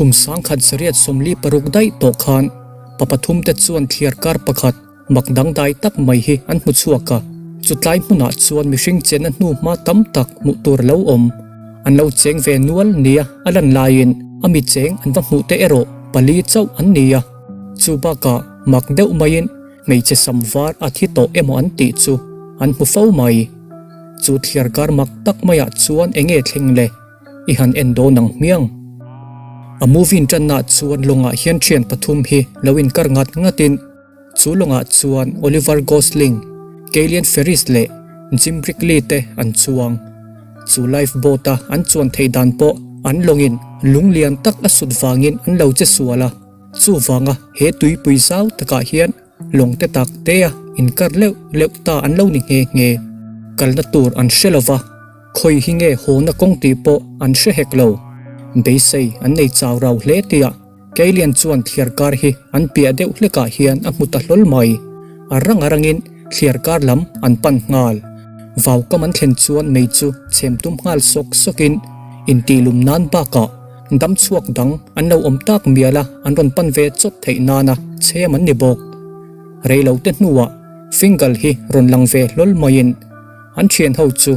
Kum 1846 daih tawh khan pa pathumte chuan thliarkar pakhat mak dangdai tak mai hi an hmu chhuak a. Chutlai hmunah chuan mihring chenna hnu hma tam tak hmuh tur a lo awm. An lo cheng ve nual nia a lan laiin a mi cheng an va hmuh te erawh pali chauh an ni a. Chu bakah mak deuh maiin hmeichhe sam var a thi tawh emaw an tih chu an hmu fo mai. Chu thliarkar mak tak maiah chuan eng nge thleng le? I han en dawn ang hmiang. A movie inṭannaah chuan lawngah hian ṭhian pathum hi lo inkar ngat ngatin chu lawngah chuan Oliver Gosling, Keilian Ferris leh Jim Brickley te an chuang. Chu life boat a an chuan theih dan pawh an lawngin lung lian tak a sut vangin an lo che sual a. Chuvanga he tuipui zau takah hian Lawng te tak te a inkar leuh leuh ta an lo ni nghe nghe. Kalna tur an hre lo va, khawi hi nge hawna kawng tih pawh an hre hek lo. Beisei an nei chau rau hle tia Keilian chuan thliarkar hi an piah deuh hlekah hian a hmu ta hlawl mai. A rang a rangin thliarkar lam an pan nghal. Vaukam an thlen chuan mei chu chhem tum nghal sawk sawkin intihlum nan bakah Dam chhuak dang an lo awm tak mial a, an rawn pan ve chawt theih nana chhem an ni bawk. Rei lo te hnuah Fingal hi rawn lang ve hlawl maiin an thian ho chu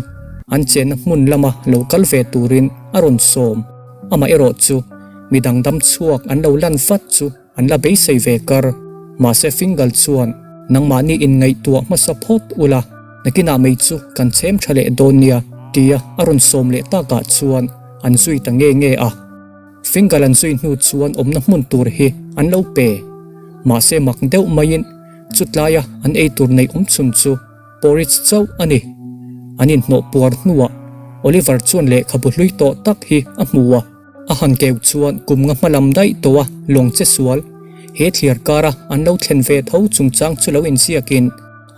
an chenna hmun lama lo kal ve turin a rawn sawm. Amaherawh chu midang dam chhuak an lo lan vat chu an la beisei ve kar. Mahse Fingal chuan nangmahni inngaihtuah hmasa phawt ula, nakinah mei chu kan chhem tha leh dawn nia tia a rawn sawm leh takah chuan an zui ta nge nge a. Fingal an zui hnu chuan awmna hmun tur hi an lo pe. Mahse mak deuh maiin chutlaia an ei tur neih awm chhun chu porridge chauh a ni. An inhnawh puar hnuah Oliver chuan lehkhabu hlui tawh tak hi a hmu a. A han keu chuan kum nga hma lam daih tawh a lawng che sual. He thliar kara an lo thlen ve tho chungchang chu lo inziakin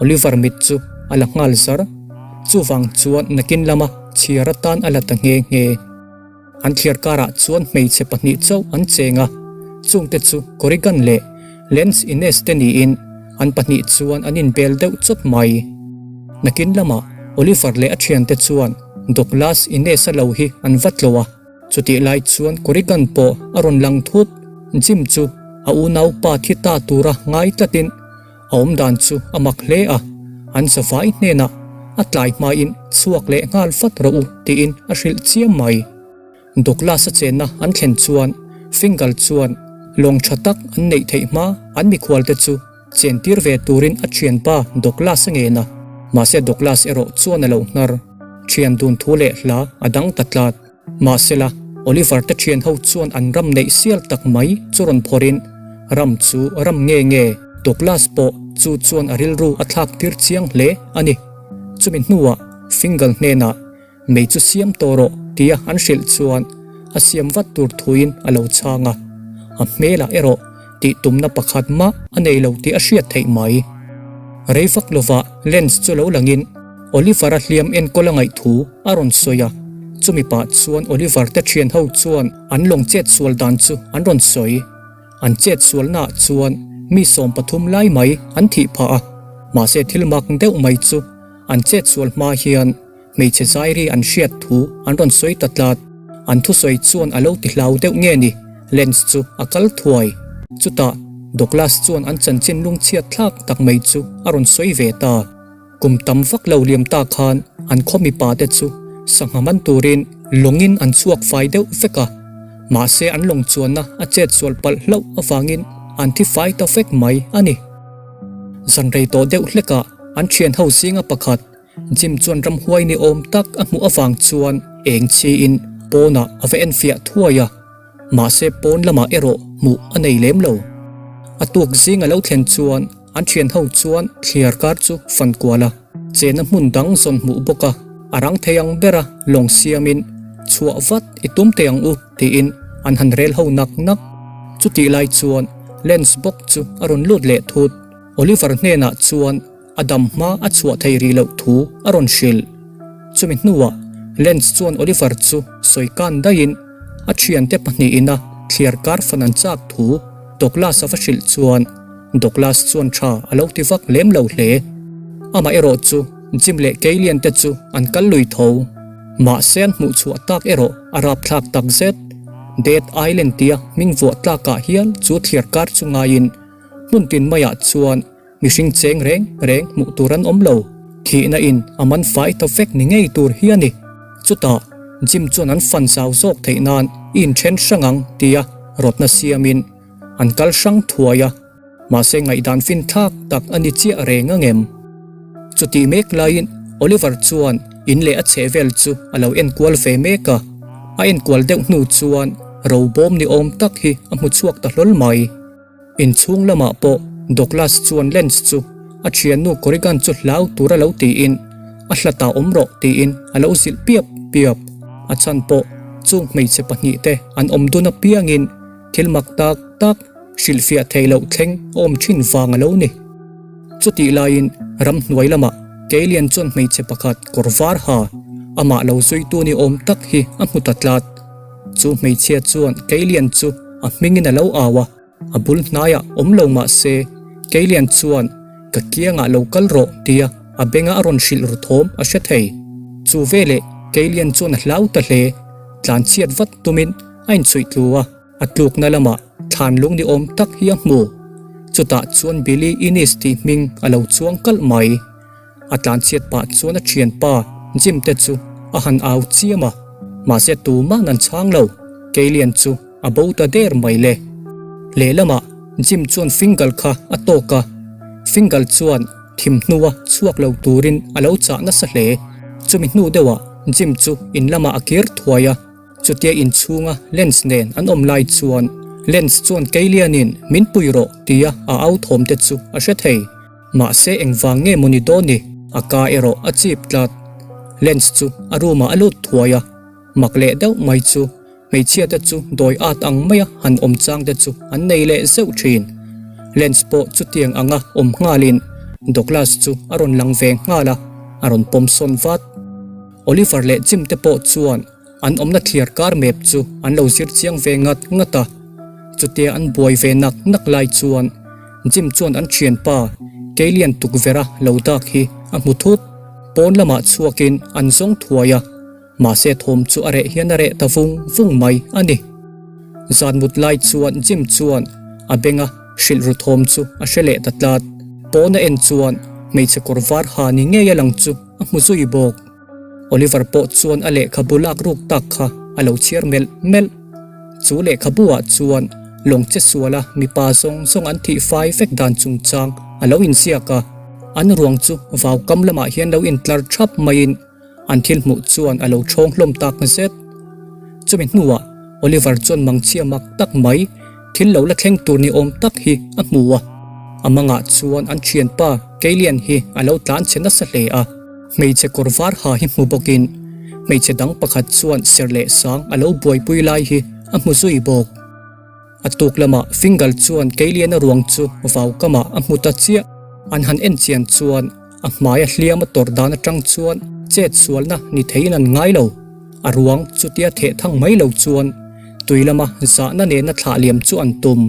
Oliver mit chu a la nghal zar. Chuvang chuan nakin lama chhiar atan a la ta nghe nghe. An thliar karah chuan hmeichhe pahnih chauh an cheng a, chungte chu Corrigan leh Lance Innes te niin an pahnih chuan an inbel deuh chawt mai. Nakin lamah Oliver leh a thiante chuan Douglas Innes-a lo hi an va tlo a. Chutih lai chuan Corrigan pawh a rawn lang thut. Jim chu a unaupa thi ta tura ngai tlatin a awm dan chu a mak hle a, an zavai hnenah a tlai hmain chhuak leh nghal fat rawh u tiin a hrilh chiam mai. Douglas-a chenna an thlen chuan Fingal chuan lawng tha tak an neih theih hma an mikhualte chu Chentir ve turin a thianpa Douglas a ngen a, mahse Douglas erawh chuan a lo hnar. Thian dun thu leh hla a dang ta tlat. Mahsela, Oliver te thian ho chuan an ram neih sial tak mai chu rawn phawrhin, ram chu ram nge nge, Douglas pawh chu chuan a rilru a thlak tir chiang hle a ni. Chumi hnuah Fingal hnenah Mei chu siam tawh rawh tia an hrilh chuan a siam vat tur thuin a lo chhang a, a hmelah erawh tih tumna pakhat mah a nei lo tih a hriat theih mai. Rei vak lovah lens chu lo langin Oliver-a hliam enkawl a ngaih thu a rawn sawi a, chumi pah chuan Oliver te thian ho chuan an lawng chet sual dan chu an rawn sawi. An chet sualnaah chuan mi 13 lai mai an thih phah a, mahse thil mak deuh mai chu an chet sual hma hian Hmeichhe zairi an hriat thu an rawn sawi ta tlat. An thusawi chuan a lo ti hlau deuh nge ni, Lens chu a kal thuai. Chutah, Douglas chuan an chanchin lungchhiat thlak tak mai chu a rawn sawi ve ta. Kum tam vak lo liam ta khan an khaw mipa te chu sangha man turin lawngin an chhuak fai deuh vek a. Mahse an lawng chuanna a chet sual palh hlauh avangin an thi fai ta vek mai a ni. Zan rei tawh deuh hlekah an thian ho zinga pakhat Jim chuan ramhuai ni awm tak a hmuh avang chuan eng chiin pawnah a va enfiah thuai a, mahse pawn lamah erawh hmuh a nei lem lo. A tuk zing a lo thlen chuan an thian ho chuan thliar kar chu fan kual a, chena hmun dang zawn hmuh bawk a, a rang thei ang bera lawng siamin chhuah vat i tum teh ang u tiin an han rel ho nak nak. Chutih lai chuan Lens bawk chu a rawn lut leh thut. Oliver hnenah chuan A dam hma a chhuah thei rih loh thu a rawn hrilh. Chumi hnuah Lens chuan Oliver chu sawi kan daihin a thiante pahnihin a thliar kar fan an chak thu Douglas a va hrilh chuan Douglas chuan tha a lo ti vak lem lo hle. Amaherawh chu Jim leh Kaylian te chu an kal lui tho. Mahse an hmuh chhuah tak erawh a rapthlak tak zet. Dead Island tia hming vuah tlakah hial chu thliarkar chu ngaiin hmun tin maiah chuan mihring cheng reng reng hmuh tur an awm lo. Thihna in a man fai ta vek ni ngei tur hi a ni. Chutah Jim chuan an fan zau zawk theih nan i inthen hrang ang tia rawtna siamin an kal hrang thuai a. Mahse ngaihdan fin thlak tak a ni chiah reng ang em? Chutih mek laiin Oliver chuan in leh a chheh vel chu a lo enkual ve mek a, a enkual deuh hnu chuan ro bawm ni awm tak hi a hmu chhuak ta hlawl mai. Inchhung lamah pawh Douglas chuan lens chu a thiannu Corrigan chu hlau tur a lo tiin a hlatah awm rawh tiin a lo zilh piap piap. A chhan pawh chung hmeichhe pahnihte an awm dun apiangin thil mak tak tak hrilhfiah theih loh thleng a awm thin vang a lo ni. Chutih laiin ramhnuai lamah Keilian chuan hmeichhe pakhat kawr var ha, amah lo zuitu ni awm tak hi a hmu ta tlat. Chu hmeichhia chuan Keilian chu a hmingin a lo au a, a bul hnaiah awm lo mah se Keilian chuan ka kiangah lo kal rawh tia a benga a rawn hrilh ru thawm a hre thei. Chu veleh Keilian chuan a hlau ta hle, tlanchhiat vat tumin a inchhuih tlu a. A tlukna lamah thlan lung ni awm tak hi a hmu. Chutah chuan Billy Innes tih hming a lo chuang kalh mai. A tlanchhiat pah chuan a thianpa Jim te chu a han au chiam a, mahse tuman an chhang lo. Keilian chu a bo ta der mai le. Lehlamah Jim chuan Fingal kha a tawk a, Fingal chuan thim hnua chhuak lo turin a lo chah nasa hle. Chumi hnu deuhah Jim chu in lamah a kir thuai a. Chutia inchhunga lens nen an awm lai chuan lens chuan Keilianin min pui rawh tia a au thawm te chu a hre thei. Mahse engvang nge maw ni dawn ni? A ka erawh a chip tlat. Lens chu a room ah a lut thuai a, mak leh deuh mai chu hmeichhia te chu dawi at ang maia han awm chang te chu an nei leh zeuh thin. Lens pawh chutiang anga awm nghalin Douglas chu a rawn lang ve nghal a, a rawn pawm sawn vat. Oliver leh Jim te pawh chuan An awmna thliar kar map chu an lo zir chiang ve ngat ngat a, chutia an buai ve nak nak lai chuan Jim chuan an thianpa Keilian tukverh-a lo dak hi a hmu thut. Pawn lamah chhuakin an zawng thuai a, mahse thawm chu a reh hian a reh ta vung vung mai a ni. Zan mut lai chuan Jim chuan a benga hrilh ru thawm chu a hre leh ta tlat. Pawn a en chuan hmeichhe kawr var ha ni ngei a lang chu a hmu zui bawk. Oliver pawh chuan a lehkhabu lak ruk tak kha a lo chhiar melh melh. Chu lehkhabu ah chuan lawng che suala mipa zawng zawng an thih fai vek dan chungchang a lo inziak a, an ruang chu vau kam lamah hian lo intlar thap maiin an thil hmuh chuan a lo thawng hlawm tak zet. Chumi hnuah Oliver chuan mangchhia mak tak mai thil lo la thleng tur ni awm tak hi a hmu a, a mangah chuan an thianpa Keilian hi a lo tlan chhe nasa hle a. Hmeichhe kawr var ha hi hmu bawkin hmeichhe dang pakhat chuan ser leh sang a lo buaipui lai hi a hmu zui bawk. A tuk lamah Fingal chuan Keiliana ruang chu vau kamah a hmu ta chiah. An han en chian chuan a hmaia hliam a tawrh dan atang chuan chet sualna ni theiin an ngai lo. A ruang chutia theh thang mai lo chuan tui lama zahna nena thlah liam chu an tum.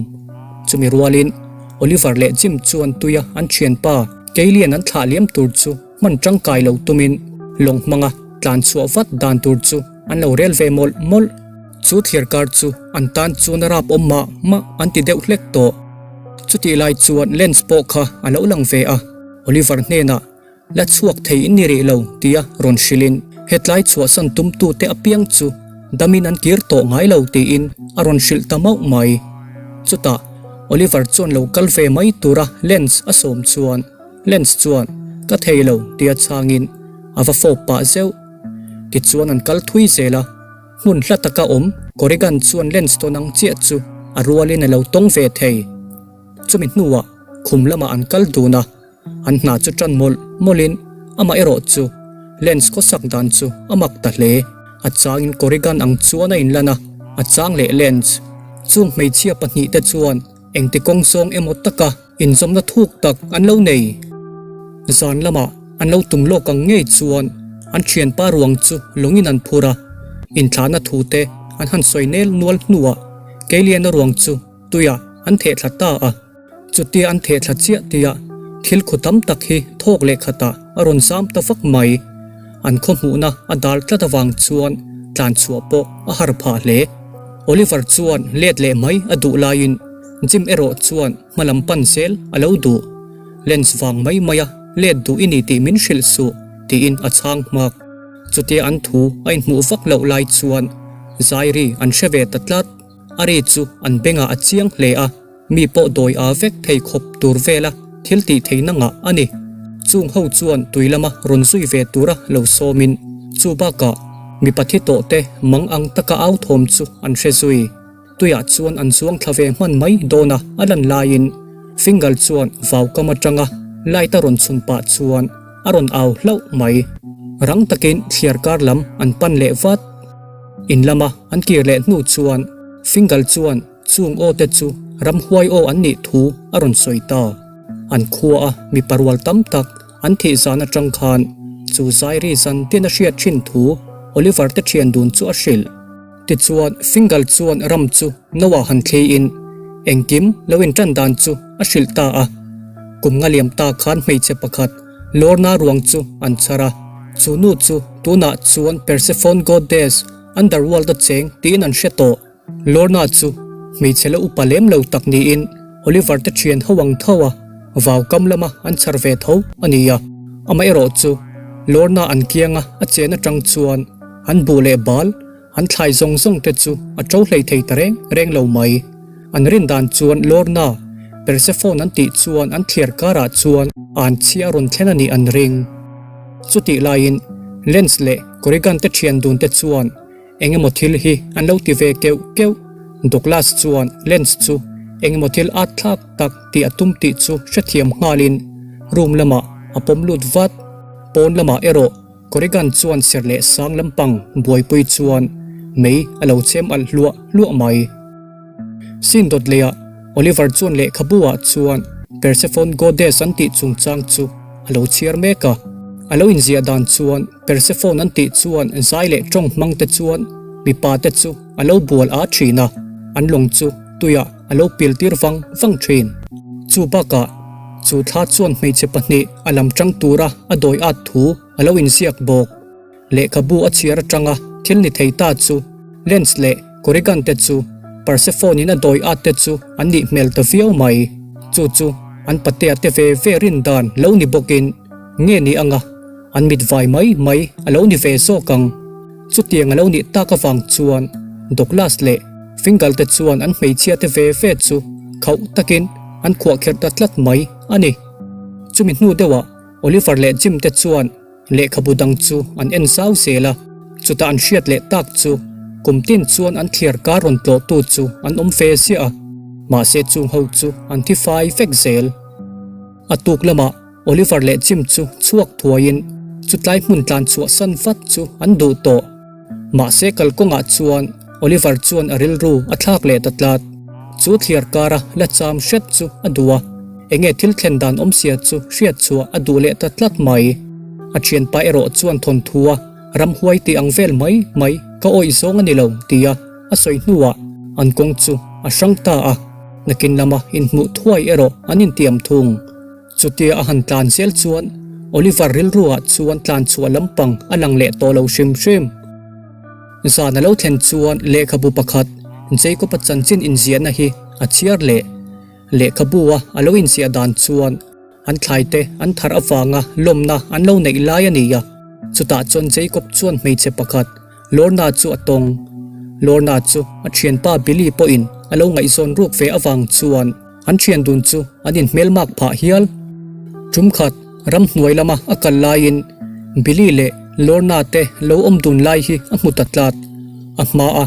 Chumi rualin Oliver leh Jim chuan tuia an thianpa Keilian an thlah liam tur chu hman tangkai lo tumin lawng hmanga tlan chhuah vat dan tur chu an lo rel ve mawlh mawlh. Chu thliar kar chu an tan chuan a rap awm mah mah an ti deuh hlek tawh. Chutih lai chuan Lens pawh kha a lo lang ve a, Oliver hnenah la chhuak thei in ni rih lo tia rawn hrilhin hetlai chhuahsan tumtute apiang chu damin an kir tawh ngai lo tiin a rawn hrilh ta mauh mai. Chutah Oliver chuan lo kal ve mai tura Lens a sawm chuan Lens chuan ka thei lo tia chhangin a va fawp pah zeuh. Tichuan an kal thui zel a, hmun hla taka awm Corrigan chuan Lens tawn ang chiah chu a rualin a lo tawng ve thei. Chumi hnuah khum lamah an kal dun a, an hna chu tan mawlh mawlhin amah erawh chu Lens khawsak dan chu a mak ta hle. A changin Corrigan ang chuan a inlan a, a chang leh Lens. Chung hmeichhia pahnihte chuan engti kawng zawng emaw taka Inzawmna thuk tak an lo nei. Zan lamah an lo tum lawk ang ngei chuan an thianpa ruang chu lawngin an phur a, inthlahna thute an han sawi nel nual hnuah Keiliana ruang chu tuiah an theh thla ta a. Chutia an theh thla chiah tihah thil khu tam tak hi thawk leh khatah a rawn zam ta vak mai. An khaw hmuhna a dal tlat avang chuan tlan chhuah pawh a har phah hle. Oliver chuan let leh mai a duh laiin Jim erawh chuan hmalam pan zel a lo duh. Lens vang mai maia let duh i ni tih min hrilh suh, tiin a chhang hmak. Chutia an thu a inhmuh vak loh lai chuan Zairi an hre ve ta tlat. A ri chu an bengah a chiang hle a, mi pawh dawi aa vek thei khawp tur vela thil tih theihna ngah a ni. Chung ho chuan tui lama rawn zui ve tura lo sawmin chu bakah mipa thi tawh te mang ang taka au thawm chu an hre zui. Tuiah chuan an zuang thla ve hman mai dawn a, a lan laiin Fingal chuan vau kam atanga light a rawn chhun pah chuan a rawn au hlauh mai. Rang takin thliar kar lam an pan leh vat. In lama an kir leh hnu chuan Fingal chuan chung aw te chu ramhuai aw an nih thu a rawn sawi ta. An khua a mipa rual tam tak an thih zan atang khan chu zairi zan tin a hriat thin thu Oliver te thian dun chu a hrilh. Tichuan Fingal chuan ram chu Noah han thliin engkim lo intan dan chu a hrilh ta a. Kum nga liam ta khan hmeichhe pakhat Lorna ruang chu an chhar a, chu nu chu tunah chuan Persephone Goddess Underworld a cheng tiin an hre tawh. Lorna chu hmeichhe la upa lem lo tak niin Oliver te thian ho ang tho a, vau kam lama an chhar ve tho a ni a. Amaherawh chu Lorna an kianga a chen atang chuan an buh leh bal an thlai zawng zawng te chu a to hlei thei ta reng reng lo mai. An rin dan chuan Lorna, Persephone an tih chuan an thliar karah chuan an chhia a rawn thlen a nih an ring. Chutih laiin Lens leh Corrigan te thian dun te chuan Eng emaw thil hi an lo ti ve keuh keuh. Douglas chuan Lens chu eng emaw thil at thlak tak tih a tum tih chu hrethiam nghalin room lamah a pawm lut vat. Pawn lamah erawh Corrigan chuan ser leh sang lampang buaipui chuan mei a lo chem alh hluah hluah mai. Sin dawt leiah Oliver chuan lehkhabu ah chuan Persephone Goddess an tih chungchang chu a lo chhiar mek a. A lo inziah dan chuan Persephone an tih chuan zai leh tawng hmang te chuan mipa te chu a lo bual a thin a, an lawng chu tuiah a lo pil tir vang vang thin. Chu bakah chu thla chuan hmeichhe pahnih a lam tang tura a dawi at thu a lo inziak bawk. Lehkhabu a chhiar atanga thil ni thei ta chu Lens leh Corrigan te chu Persephone in a dawi at te chu an nih hmel ta viau mai. Chu chu an patea te ve ve rin dan lo ni bawkin nge ni anga an mit vai mai mai a lo ni ve zawk ang. Chutiang a lo nih tak avang chuan Douglas leh Fingal te chuan an hmeichhia te ve ve chu khauh takin an khuahkherh ta tlat mai a ni. Chumi hnu deuhah Oliver leh Jim te chuan Lehkhabu dang chu an en zau zel a, chutah an hriat leh tak chu kum tin chuan an thliar kar rawn tlawhtu chu an awm ve ziah a, mahse chung ho chu an thi fai vek zel. A tuk lamah Oliver leh Jim chu chhuak thuaiin chutlai hmun tlan chhuahsan vat chu an duh tawh. Mahse kalkawngah chuan Oliver chuan a rilru a thlak leh ta tlat. Chu thliar kara la cham hret chu a duh a, enge thil thlen dan awmzia chu hriat chhuah a duh leh ta tlat mai. A thianpa erawh chuan thawnthua ramhuai tih ang vel mai mai ka awih zawng a ni lo tia a sawi hnuah an kawng chu a hrang ta a, nakin lama inhmuh thuai erawh an intiam thung. Chutia a han tlan zel chuan Oliver rilruah chuan tlan chhuah lampang a lang leh tawh lo hrim hrim. Zan a lo thlen chuan lehkhabu pakhat Jacob-a chanchin inziahna hi a chhiar leh. Lehkhabu-a a lo inziah dan chuan an thlaite an thar avanga lawmna an lo neih lai a ni a, chutah chuan Jacob chuan hmeichhe pakhat Lorna chu a tawng. Lorna chu a thianpa Billy pawhin a lo ngaihzawn ruk ve avang chuan An thian dun chu an inhmelmak phah hial. Tum khat ramhnuai lama a kal laiin Billy leh Lorna te lo awm dun lai hi a hmu ta tlat. A hmaa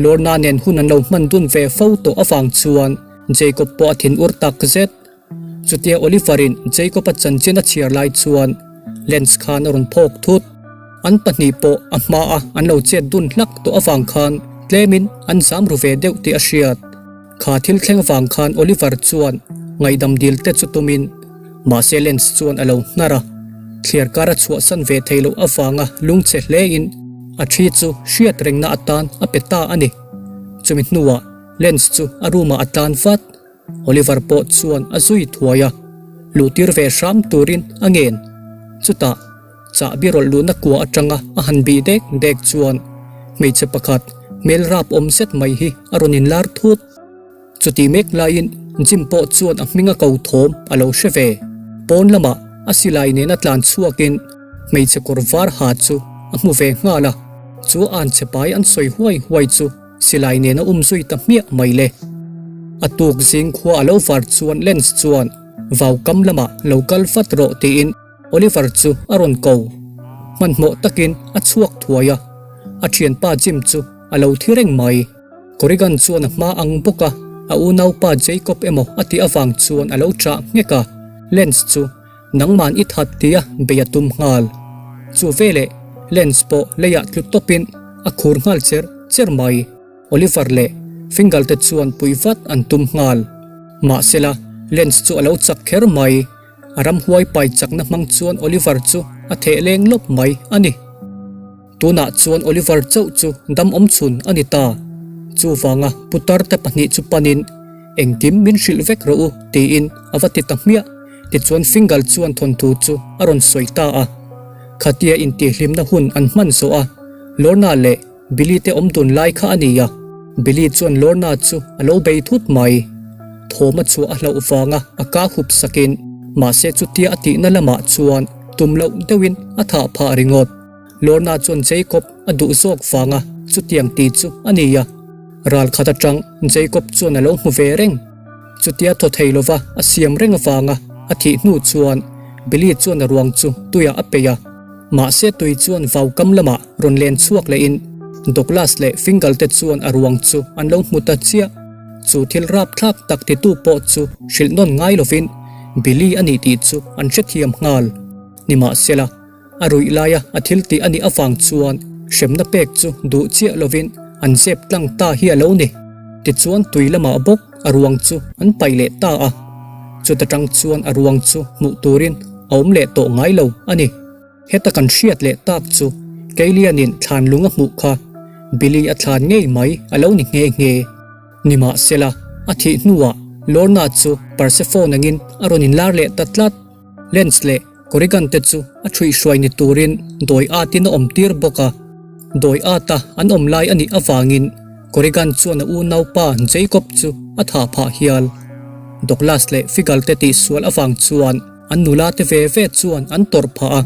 Lorna nen hun an lo hman dun ve fo tawh avang chuan Jacob pawh a thin ur tak zet. Chutia Oliver-in Jacob-a chanchin a chhiar lai chuan lens khan a rawn phawk thut. An pahnih pawh a hmaa an lo chet dun hlak tawh avang khan tlemin an zam ru ve deuh tih a hriat. Kha thil thleng vang khan Oliver chuan ngaihdam dil te chu tumin mahse Lens chuan a lo hnar a, thliar kar a chhuahsan ve thei loh avanga lungchhe hlein a thi chu hriat rengna atan a pe ta a ni. Chumi hnuah Lens chu a room ah a tlan vat. Oliver pawh chuan a zui thuai a, luhtir ve hram turin a ngen. Chutah Chahbi rawlh luhna kua atanga a han bih dek dek chuan hmeichhe pakhat. hmel rap awm zet mai hi a rawn inlar thut. Chutih mek laiin Jim pawh chuan a hminga ko thawm a lo hre ve. Pawn lamah a silai nena tlan chhuakin hmeichhe kawr var ha chu a hmu ve nghal a, chu an che pai an sawi huai huai chu silai nena um zui ta hmiah mai le. A tuk zing khua a lo var chuan Lance chuan vau kam lamah lo kal vat rawh tiin Oliver chu a rawn ko. Hmanhmawh takin a chhuak thuai a, a thianpa Jim chu a lo thi reng mai. Corrigan chuan a hma ang bawk a, a unaupa Jacob emaw a tih avang chuan a lo chah nghek a, Lance chu nangman i that tia bei a tum nghal. Chu veleh Lance pawh leiah tlu tawpin a khur nghal cher cher mai. Oliver leh Fingal te chuan puih vat an tum nghal. Mahsela, Lance chu a lo chak kher mai. A ramhuai pai chakna hmang chuan Oliver chu a theh leng lawp mai a ni. Tunah chuan Oliver chauh chu dam awm chhun a ni ta. Chuvanga putar te pahnih chu panin, Engkim min hrilh vek rawh u, tiin a va ti ta hmiah. Tichuan Fingal chuan thawnthu chu a rawn sawi ta a. Khatia intihhlimna hun an hman zawh a, Lorna leh Billy te awm dun lai kha a ni a, Billy chuan Lorna chu a lo bei thut mai. Thawm a chhuah a hlauh vanga a ka hup sakin, mahse chutia a tihna lamah chuan tum loh deuhin a thah phah ringawt. Lorna chuan Jacob a duh zawk vanga chutiang ti chu a ni a, ral khat atang Jacob chuan a lo hmu ve reng. Chutia thaw thei lova a siam reng avanga a thih hnu chuan Billy chuan a ruang chu tuiah a peih a, mahse tui chuan vau kam lamah rawn len chhuak lehin Douglas leh Fingal te chuan a ruang chu an lo hmu ta chiah. Chu thil rapthlak tak titu pawh chu hrilh nawn ngai lovin Billy a nih tih chu an hrethiam nghal. Nimahsela, A ruih laia a thil tih a nih avang chuan hremna pek chu duh chiah lovin an zep tlang ta hi a lo ni. Tichuan tui lamah bawk a ruang chu an paih leh ta a, chuta tang chuan a ruang chu hmuh turin a awm leh tawh ngai lo a ni. Heta kan hriat leh tak chu Keilianin thlan lung a hmuh kha Billy a thlan ngei mai a lo ni nghe nghe. Nimahsela, a thih hnuah Lorna chu Persephone angin a rawn inlar leh ta tlat. Lens leh Corrigan te chu a ṭhuihhruai ni turin dawi atin a awm tir bawk a. Dawi ata an awm lai a nih avangin Corrigan chuan a unaupa Jacob chu a thah phah hial. Douglas leh Figal te tihsual avang chuan an nula te ve ve chuan an tawrh phah a.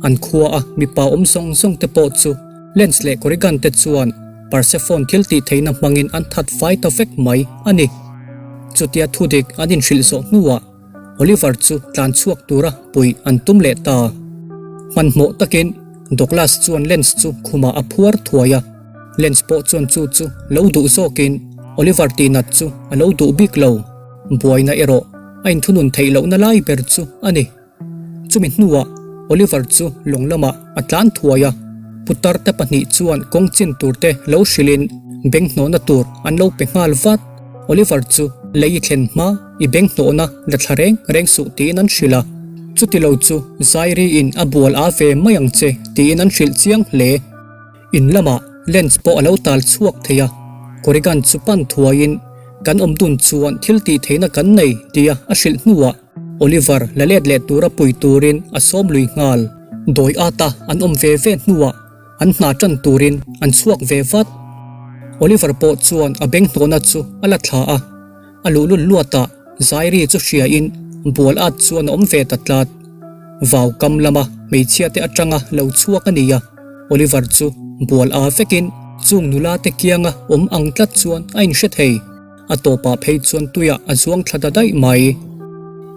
An khua a mipa awm zawng zawng te pawh chu Lens leh Corrigan te chuan Persephone thil tih theihna hmangin an that fai ta vek mai a ni. Chutia thudik an inhrilh zawh hnuah Oliver chu tlan chhuak tura puih an tum leh ta. Hmanhmawh takin Douglas chuan Lance chu khumah a phuar thuai a, Lance pawh chuan chu chu lo duh zawkin Oliver tihnat chu a lo duh bik lo. Buaina erawh a inthunun theih lohna lai ber chu a ni. Chumi hnuah Oliver chu lawng lamah a tlan thuai a, putar te pahnih chuan kawng chin tur te lo hrilhin beng hnawhna tur an lo pe nghal vat. Oliver chu lei i thlen hma i beng hnawhna la thla reng reng suh tiin an hrilh a, chuti lo chu Zairi in a bual a ve mai ang che tiin an hrilh chiang hle. In lamah Lance pawh a lo tal chhuak thei a, Corrigan chu pan thuaiin kan awm dun chuan thil tih theihna kan nei tia a hrilh hnuah Oliver la let leh tura pui turin a sawm lui nghal. Dawi ata an awm ve ve hnuah an hna tan turin an chhuak ve vat. Oliver pawh chuan a beng hnawhna chu a la thla a, a luhlul luatah Zairi chu hriain bual at chuan a awm ve ta tlat. Vau kam lama hmeichhia te atanga lo chhuak a ni a, Oliver chu bual a vekin chung nula te kianga awm ang tlat chuan a inhre thei. A tawpah phei chuan tuiah a zuang thla ta daih mai.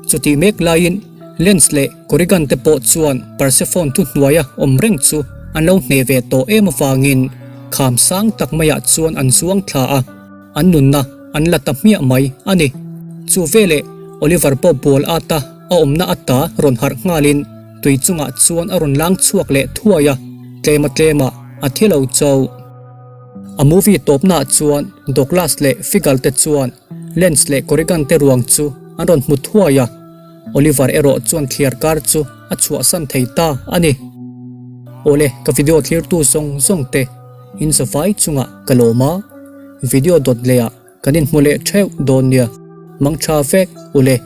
Chutih mek laiin Lance leh Corrigan te pawh chuan Persephone thuhnuaia awm reng chu an lo hneh ve tawh em avangin kham sang tak maiah chuan an zuang thla a, an nunna an la ta hmiah mai a ni. Chu veleh Oliver pawh bual ata a awmna ata rawn harh nghalin tui chungah chuan a rawn lang chhuak leh thuai a, tlema tlemah a thi lo chauh. A movie tawpnaah chuan Douglas leh Figal te chuan Lance leh Corrigan te ruang chu an rawn hmu thuai a, Oliver erawh chuan thliar kar chu a chhuahsan thei ta a ni. Awle, ka video thlirtu zawng zawng te in zavai chungah ka lawm a, video dawt lehah kan inhmu leh theuh dawn nia, mangtha vek ule.